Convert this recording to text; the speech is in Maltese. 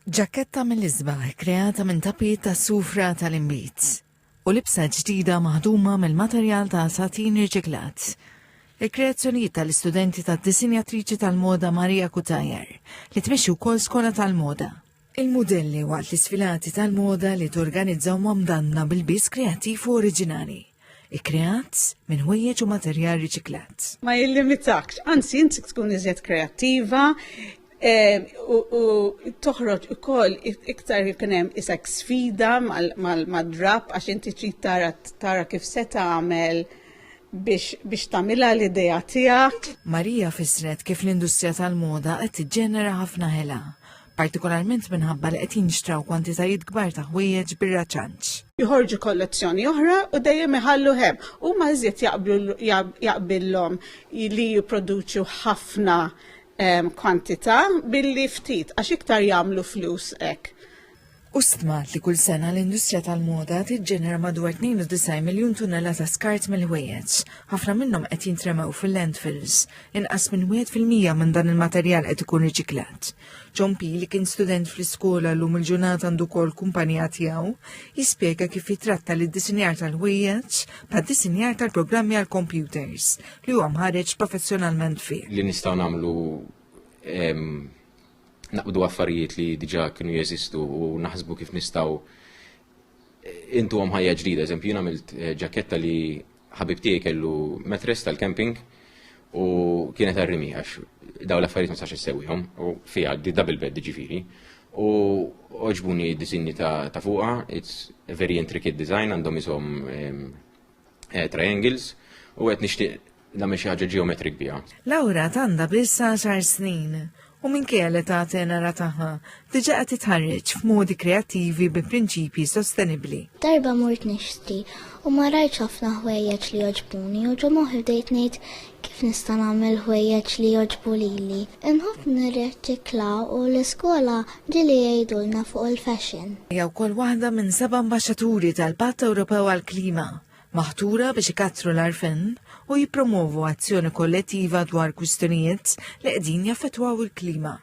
Ġaketta mill-isbaħ kreata minn tapit ta' sufra tal-inbid u libsa ġdida maħduma mill-materjal ta' satin riċiklat. Il-kreazzjonijiet tal-istudenti tad-disinjatriċi tal-moda Maria Cutajar li tmexxi wkoll skola tal-moda. Il-mudelli waqt l-isfilati tal-moda li torganizzaw mamdanna bil-biss kreattiv u oriġinali ikkreat minn ħwejjeġ u materjal riċiklat. Ma jillimitakx, anzi inti tkun iżjed kreattiva, eh, u toħroġ ukoll iktar ikun hemm isek sfida mal-drab għax inti trid tara tara kif se tagħmel biex biex tagħmilha l-idea tiegħek. Marija fissret kif l-industrija tal-moda qed tiġġenera ħafna ħela, partikolarment minħabba li qed jinxtraw kwantitajiet kbar ta' ħwejjeġ bir-raċanċ. Joħorġu kollezzjoni oħra u dejjem iħallu hemm. Huma iżjed jaqbillhom li jipproduċu ħafna kwantità billi ftit għax iktar jagħmlu flus hekk. Hu stmat li kull sena l-industrija tal-moda tiġġenera madwar 92 miljun tunnellata skart mill-ħwejjeġ. Ħafna minnhom qed jintremew fil-landfills. Inqas minn 1% minn dan il-materjal qed ikun riċiklat. John P. li kien student fl-iskola llum il-ġurnata għandu wkoll kumpanija tiegħu, jispjega kif jitratta li d-disinjar tal-ħwejjeġ bħad-disinjar tal-programmi għall-computers li huwa mħarreġ professjonalment fih. Li nistgħu nagħmlu naqbdu affarijiet li diġà kienu jeżistu u naħsbu kif nistgħu intu għom ħajja ġdida. Eżempju, jien għamilt eh, ġaketta li ħabib tiegħi kellu metres tal-camping u kienet għarrimi għax daw l-affarijiet ma sax issewwihom u fiha di double bed ġifieri. U oġbuni d-disinni ta' fuqha, it's a very intricate design, għandhom isom eh, triangles u qed nixtieq nagħmel xi ħaġa geometric biha. Laura għandha biss 10 snin u minkejja l-età tenera tagħha diġà qed titħarreġ f'modi kreattivi bi prinċipji sostenibbli. Darba mort nixtri u ma rajtx ħafna ħwejjeġ li jogħġbuni u ġo moħħi bdejt ngħid kif nista' nagħmel ħwejjeġ li jogħġbu lili. Inħobb nirriċikla u l-iskola ġieli jgħidulna fuq il-fashion. Hija wkoll waħda minn seba' ambaxxaturi tal-Patt Ewropew għall-Klima, maħtura biex ikattru l-għarfien u jippromovu azzjoni kollettiva dwar kwistjonijiet li qegħdin jaffettwaw il-klima.